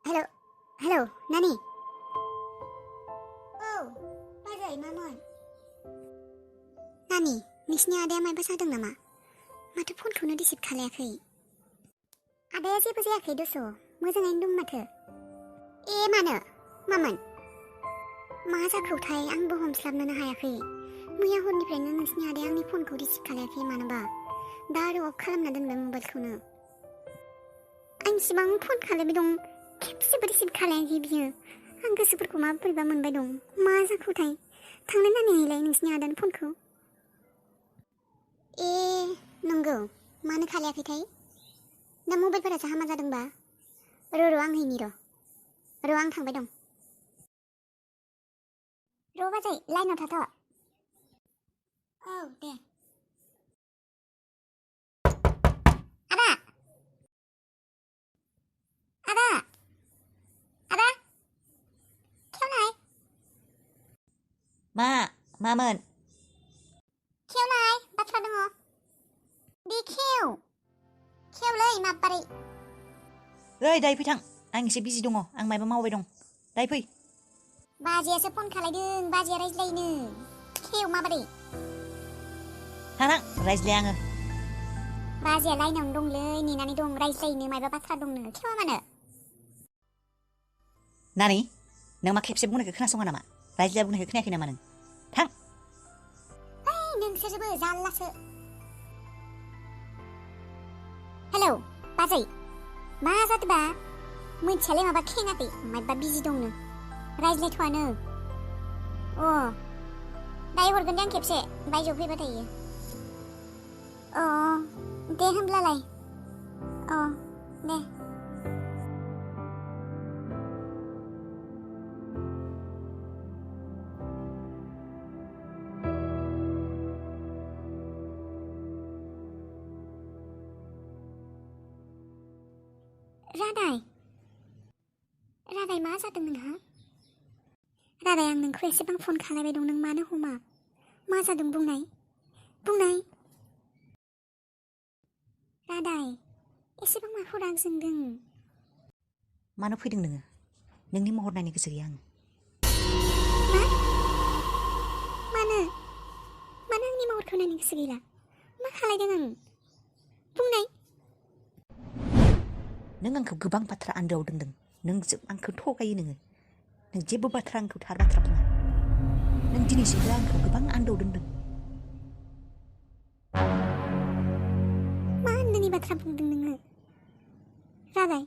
हेल' हेल' नानि औ बाजै मामोन नानि नोंसिनि आदाया मायबा जादों नामा माथो फनखौनो रिसिभ खालायाखै आदाया जेबो जायाखै दस' मोजाङैनो दं माथो मानो मामोन मा जाखोथाय आंबो हमस्लाबनोनो हायाखै मैया हरनिफ्रायनो नोंसिनि आदाया आंनि फनखौ रिसिभ खालायाखै मानोबा दा आरो अफ खालामना दोनबाय मबाइलखौनो आं इसिबां फन खालामबाय दं खेबसेबो रिसिभ खालायाखै बियो आं गोसोफोरखौ मा बोरैबा मोनबाय दं मा जाखोथाय थांनो नायनायलाय नोंसिनि आदानि फनखौ नंगौ मानो खालायाखैथाय दा मबाइलफोरासो हामा जादोंबा र' आं हैनि र' आं थांबाय दं र' बाजै लाइनाव थाथ' औ दे आदा आदा आदा खेवनाय मामोन खेवनाय बाथ्रा दङ बे खेवलै माबारै ओइ दायो फैथां आं एसे बिजि दङ आं मायबा मावबाय दं दायो फै बाजैयासो फन खालायदों बाजैया रायज्लायनो खेव माबारै थां रायज्लाया आङो बाजैया लाइनावनो दंलै नेनानै दं रायज्लायनो मायबा बाथ्रा दंनो खेवा मानो नानि नों मा खेबसे बुंनायखौ खोनासङा नामा रायज्लाया बुंनायखौ खोनायाखै नामा नों थां नोंसोरबो जारलासो हेलौ बाजै मा जादोबा मोनथियालै माबा खेङाखै मायबा बिजि दंनो रायज्लायथ'आनो दायो हरगोन दे आं खेबसे बायजोआव फैबा थायो दे होमब्लालाय दे रादाय मा जादों नोंहा रादाय आं नोंखौ एसेबां फन खालायबाय दं नों मानो हमा मा जादों बुंनाय रादाय एसेबां माखौ राग जोंदों मानो फैदों नोङो नोंनि महर नायनो गोसो गैया आं मानो आंनि महरखौ नायनो गोसो गैला मा खालायदों आं बुंनाय नों आंखौ गोबां बाथ्रा आन्दोआव दोनदों नों आंखौ थगायो नों जेबो बाथ्रा आंखौ थार बाथ्रा बुङा नों दिनैसिमबो आंखौ गोबां आन्दोआव दोनदों मा आन्दोनि बाथ्रा बुंदों नोङो रादाय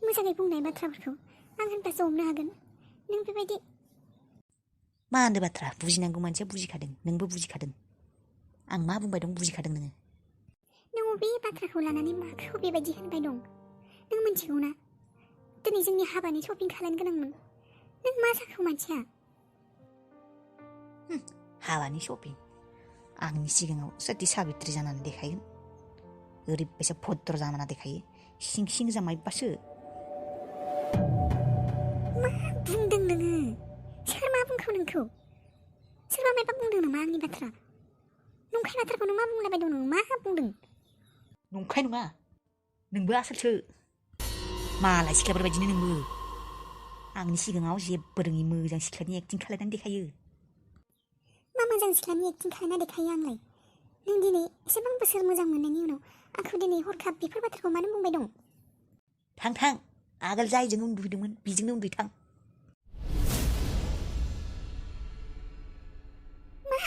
मोजाङै बुंनाय बाथ्राफोरखौ आं होनबासो हमनो हागोन नों बेबायदि मा आन्दो बाथ्रा बुजिनांगौ मानसिया बुजिखादों नोंबो बुजिखादों आं मा बुंबाय दं बुजिखादों नों बे बाथ्राखौ लानानै माखौ बेबायदि होनबाय दं नों मिथिगौ ना दिनै जोंनि हाबानि शपिं खालामनो गोनांमोन नों मा जाखो मानसिया हाबानि शपिं आंनि सिगाङाव सती साबित्री जानानै देखायगोन ओरैबायसा भद्र जाना देखायो सिं जामायबासो मा बुंदों नोङो सोर मा बुंखो नोंखौ सोरबा मायबा बुंदों नामा आंनि बाथ्रा नंखाय बाथ्राखौनो मा बुंलाबाय दं नों मा बुंदों नंखाय नङा नोंबो आसोलसो मालाय सिख्लाफोर बायदिनो नोंबो आंनि सिगाङाव जेबो रोङि मोजां सिख्लानि एक्टिं खालायनानै देखायो मा मोजां सिख्लानि एक्टिं खालायना देखायो आंलाय नों दिनै एसेबां बोसोर मोजां मोननायनि उनाव आंखौ दिनै हरखाब बेफोर बाथ्राखौ मानो बुंबाय दं थां आगोल जायजों उन्दुहैदोंमोन बेजोंनो उन्दुहैथां मा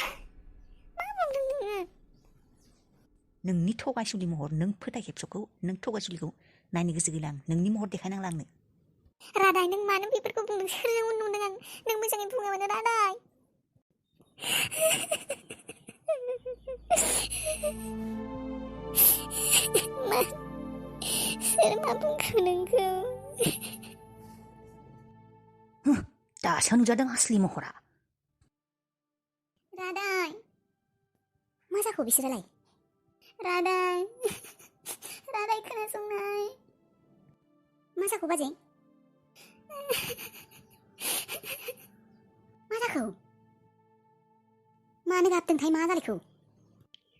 बुंदों नोङो नोंनि थगायसुलि महर नों फोथाय खेबस'खौ नों थगायसुलिखौ नायनो गोसो गैला आं नोंनि महर देखायनांला आंनो रादाय नों मानो बेफोरखौ बुंदों सोरजों नुदों आं नों मोजाङै बुङामानो रादाय सोर मा बुंखो नोंखौ दासो नुजादों आसलि महरा रादाय मा जाखो बिसोरालाय रादाय खोनासंनाय मा जाखो बाजै मा जाखो मानो गाबदोंथाय मा जालायखो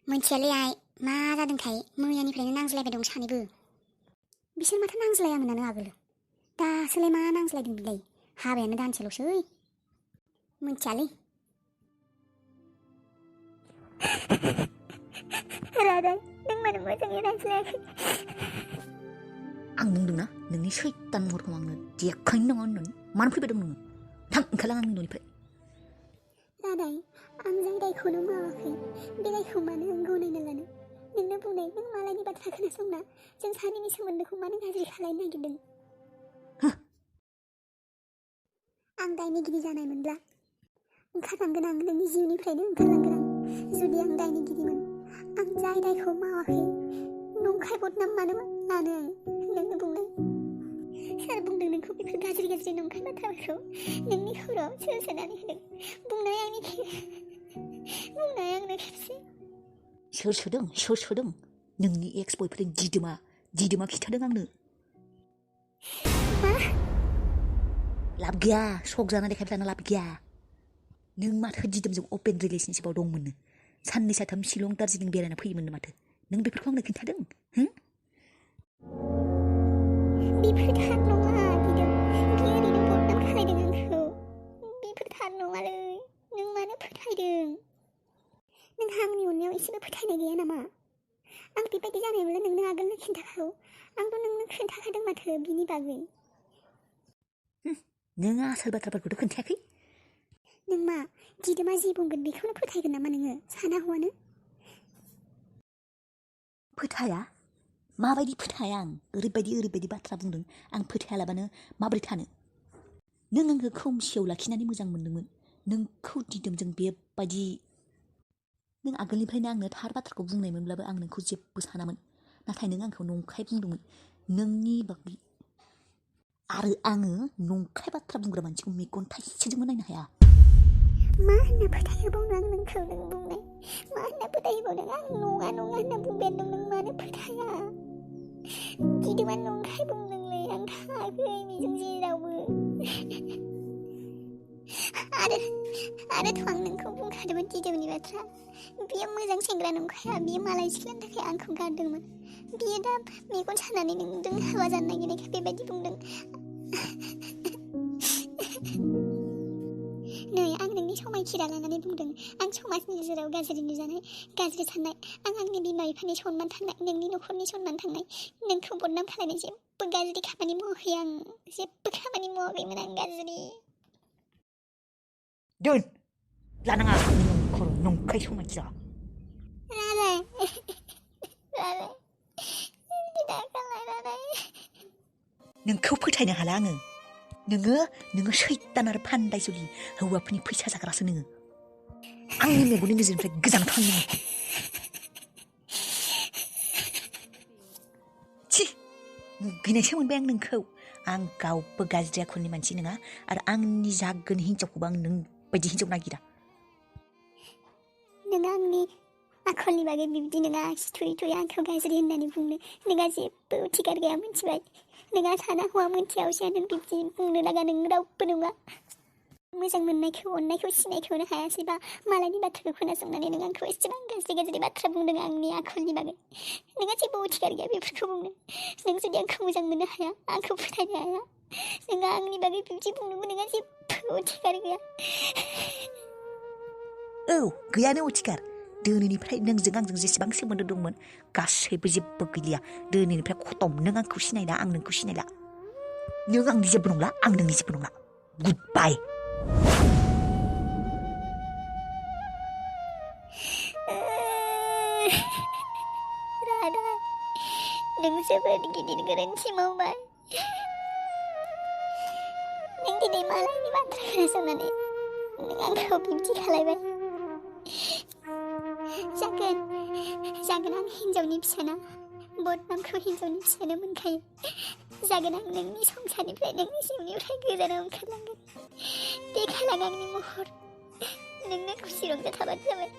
मोनथियालै आइ मा जादोंथाय मैयानिफ्रायनो नांज्लायबाय दं सानैबो बिसोर माथो नांज्लायामोनानो आगोल दासोलाय मा नांज्लायदों बिलाय हाबायानो दानसेल'सै मिथियालै रादाय नों मानो मोजाङै रायज्लायाखै आं बुंदोंना नोंनि सैतान महरखौ आंनो देखायनो नाङा होननानै मानो फैबाय दं नोङो थां ओंखारलां आंनि न'निफ्राय रादाय आं जाय दायखौनो मावाखै बे दायखौ मानो आं गनायना लानो नोंनो बुंनाय नों मालायनि बाथ्रा खोनासंना जों सानैनि सोमोन्दोखौ मानो गाज्रि खालायनो नागिरदों आं दायनिगिरि जानायमोनब्ला ओंखारलांगोन आं नोंनि जिउनिफ्रायनो ओंखारलांगोन आं जुदि आं दायनिगिरिमोन आं जाय दायखौ मावाखै नंखाय बदनाम मानो लानो आं नोंनो बुंनाय सोर बुंदों नोंखौ बेफोर गाज्रि गाज्रि नंखाय बाथ्राफोरखौ नोंनि खर'आव सोर सोनानै होदों बुंनाय आंनो खेबसे सोर सोदों नोंनि एक्स बयफ्रेन्ड दिदोमा खिथादों आंनो मा लाब गैया सक जाना देखायफ्लाना लाब गैया नों माथो दिदोमजों अपेन रिलेसनशिपआव दंमोननो साननै साथाम शिलं दार्जिलिं बेरायना फैयोमोननो माथो नों बेफोरखौ आंनो खिन्थादों बेफोर थार नङा दिदोम बियो ओरैनो बदनाम खालायदों आंखौ बेफोर थार नङालै नों मानो फोथायदों नोंहा आंनि अननायाव एसेबो फोथायनाय गैया नामा आं बेबायदि जानायमोनला नोंनो आगोलनो खिन्थाखागौ आंथ' नोंनो खोन्थाखादों माथो बिनि बागै नों आसोल बाथ्राफोरखौथ' खोन्थायाखै नों मा दिदोमा जि बुंगोन बेखौनो फोथायगोन नामा नोङो साना हौवानो फोथाया माबायदि फोथाया आं ओरैबायदि बाथ्रा बुंदों आं फोथायालाबानो माबोरै थानो नों आंखौ खोमसियाव लाखिनानै मोजां मोनदोंमोन नोंखौ दिदोमजों बेबायदि नों आगोलनिफ्रायनो आंनो थार बाथ्राखौ बुंनायमोनब्लाबो आं नोंखौ जेबो सानामोन नाथाय नों आंखौ नंखाय बुंदोंमोन नोंनि बागै आरो आङो नंखाय बाथ्रा बुंग्रा मानसिखौ मेगन थाइसेजोंबो नायनो हाया मा होनना फोथायहोबावनो आं नोंखौ नों बुंनाय मा होनना फोथायहोबावनो आं नङा होनना बुंबाय दं नों मानो फोथाया दिदोमा नंखाय बुंदोंलै आं थाङाखै बेजों जेरावबो आरोथ' आं नोंखौ बुंखादोंमोन दिदोमनि बाथ्रा बियो मोजां सेंग्रा नंखाया बियो मालाय सिख्लानि थाखाय आंखौ गारदोंमोन बियो दा मेगन सानानै नोंजों हाबा जानो नागिरनायखाय बेबायदि बुंदों नै आं नोंनि समायखिरा लानानै बुंदों आं समाजनि गेजेराव गाज्रि नुजानाय गाज्रि साननाय आं आंनि बिमा बिफानि सनमान थांनाय नोंनि न'खरनि सनमान थांनाय नोंखौ बदनाम खालायनाय जेबो गाज्रि खामानि मावाखै आं जेबो खामानि मावाखैमोन आं गाज्रि दोन लानाङा खर' नंखाय समायखिरा नोंखौ फोथायनो हाला आङो नोङो सैतान आरो फान्दायजुलि हौवाफोरनि फैसा जाग्रासो नोङो आंनि मेगननि नोजोरनिफ्राय गोजान थां नोङो छी मुगैनायसो मोनबाय आं नोंखौ आं गावबो गाज्रि आखलनि मानसि नङा आरो आंनि जागोन हिनजावखौबो आं नों बायदि हिनजाव नागिरा नों आंनि आखलनि बागै बिब्दि नोंहा आसि थुयै आंखौ गाज्रि होननानै बुंनो नोंहा जेबो थिकार गैया मिथिबाय नोंहा साना हौवा मोनथिया असिया नों बिब्दि बुंनो लागा नों रावबो नङा मोजां मोननायखौ अननायखौ सिनायखौनो हायासैबा मालायनि बाथ्राखौ खोनासंनानै नों आंखौ एसेबां गाज्रि बाथ्रा बुंदों आंनि आखलनि बागै नोंहा जेबो थिकार गैया बेफोरखौ बुंनो नों जुदि आंखौ मोजां मोननो हाया आंखौ फोथायनो हाया नोंहा आंनि बागै बिब्दि बुंनोबो नोंहा जेबो थिकार गैया औ गैयानो अधिकार दिनैनिफ्राय नोंजों आंजों जेसेबां सोमोन्दो दंमोन गासैबो जेबो गैलिया दिनैनिफ्राय खतम नों आंखौ सिनायला आं नोंखौ सिनायला नों आंनि जेबो नंला आं नोंनि जेबो नंला गुड बाय राधा नों जोबोद गिदिर गोरोन्थि मावबाय नों दिनै मालायनि बाथ्रा खोनासंनानै नों आंखौ बिब्दि खालायबाय जागोन आं हिन्जावनि फिसाना बदनामखौ हिन्जावनि फिसानो मोनखायो जागोन आं नोंनि संसारनिफ्राय नोंनि जिउनिफ्राय गोजानाव ओंखारलांगोन देखायलां आंनि महर नोंनो खुसि रंजाथाबानो जाबाय